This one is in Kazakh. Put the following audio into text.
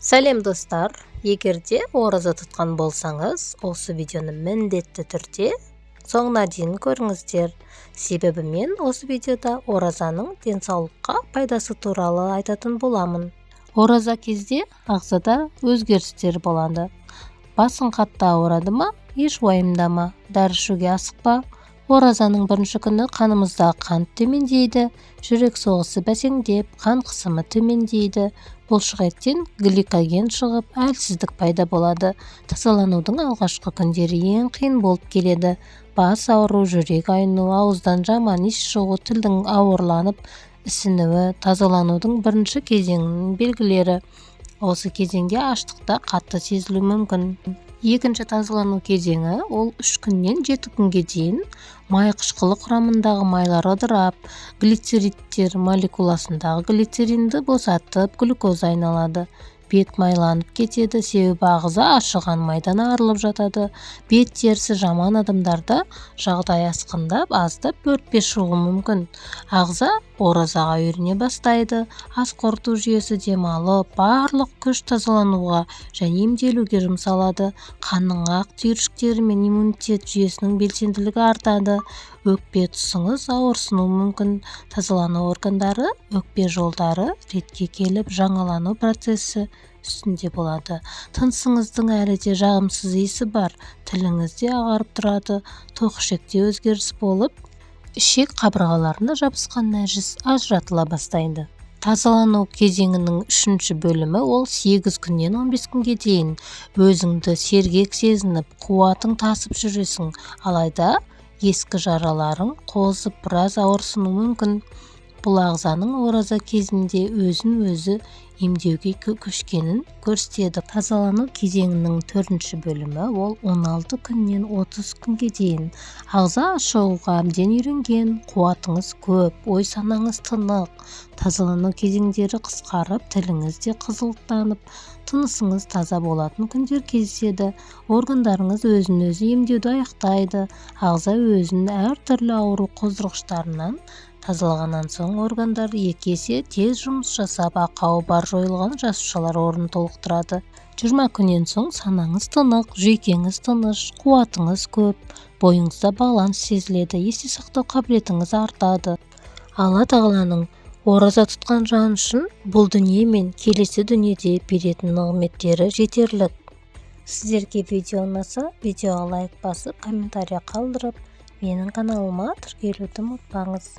Сәлем, достар! Егер де ораза тұтқан болсаңыз, осы видеоны міндетті түрде соңына дейін көріңіздер, себебі мен осы видеода оразаның денсаулыққа пайдасы туралы айтатын боламын. Ораза кезде ағзада өзгерістер болады. Басың қатты ауырады ма? Еш уайымдама, дәрі ішуге асықпа. Оразаның бірінші күні қанымыздағы қант төмендейді, жүрек соғысы бәсеңдеп, қан қысымы төмендейді, бұлшықеттен гликоген шығып, әлсіздік пайда болады. Тазаланудың алғашқы күндері ең қиын болып келеді. Бас ауыру, жүрек айну, ауыздан жаман иіс шығу, тілдің ауырланып ісінуі – тазаланудың бірінші кезеңінің белгілері. Осы кезеңде аштық та қатты сезілуі мүмкін. Екінші тазалану кезеңі ол 3 күннен 7 күнге дейін. Май қышқылы құрамындағы майлар ыдырап, глицеридтер молекуласындағы глицеринді босатып, глюкоза айналады. Бет майланып кетеді, себебі ағза ашыған майдан арылып жатады. Бет терісі жаман адамдарда жағдай асқындап, аздап бөртпе шығуы мүмкін. Ағза оразаға үйрене бастайды. Ас қорыту жүйесі демалып, барлық күш тазалануға және емделуге жұмсалады. Қанның ақ түйіршіктері мен иммунитет жүйесінің белсенділігі артады. Өкпе тұсыңыз ауырсынуы мүмкін. Тазалану органдары, өкпе жолдары ретке келіп, жаңалану процесі үстінде болады. Тынысыңыздың әлі де жағымсыз иісі бар, тіліңіз де ағарып тұрады. Тоқ ішекте өзгеріс болып, ішек қабырғаларына жабысқан нәжіс ажыратыла бастайды. Тазалану кезеңінің үшінші бөлімі ол 8 күннен 15 күнге дейін. Өзіңді сергек сезініп, қуатың тасып жүресің. Алайда ескі жараларың қозып, біраз ауырсынуы мүмкін. Бұл ағзаның ораза кезінде өзін өзі емдеуге көшкенін көрсетеді. Тазалану кезеңінің төртінші бөлімі ол 16 күннен 30 күнге дейін. Ағза ашығуға әбден үйренген, қуатыңыз көп, ой-санаңыз тынық. Тазалану кезеңдері қысқарып, тіліңіз де қызғылттанып, тынысыңыз таза болатын күндер кездеседі. Органдарыңыз өзін өзі емдеуді аяқтайды. Ағза өзін әртүрлі ауру қоздырғыштарынан тазалағаннан соң, органдар екі есе тез жұмыс жасап, ақауы бар жойылған жасушалар орнын толықтырады. 20 күннен соң санаңыз тынық, жүйкеңіз тыныш, қуатыңыз көп, бойыңызда баланс сезіледі, есте сақтау қабілетіңіз артады. Алла Тағаланың ораза тұтқан жан үшін бұл дүние мен келесі дүниеде беретін нығметтері жетерлік. Сіздерге видео ұнаса, видеоға лайк басып, комментарий қалдырып, менің каналыма тіркелуді ұмытпаңыз.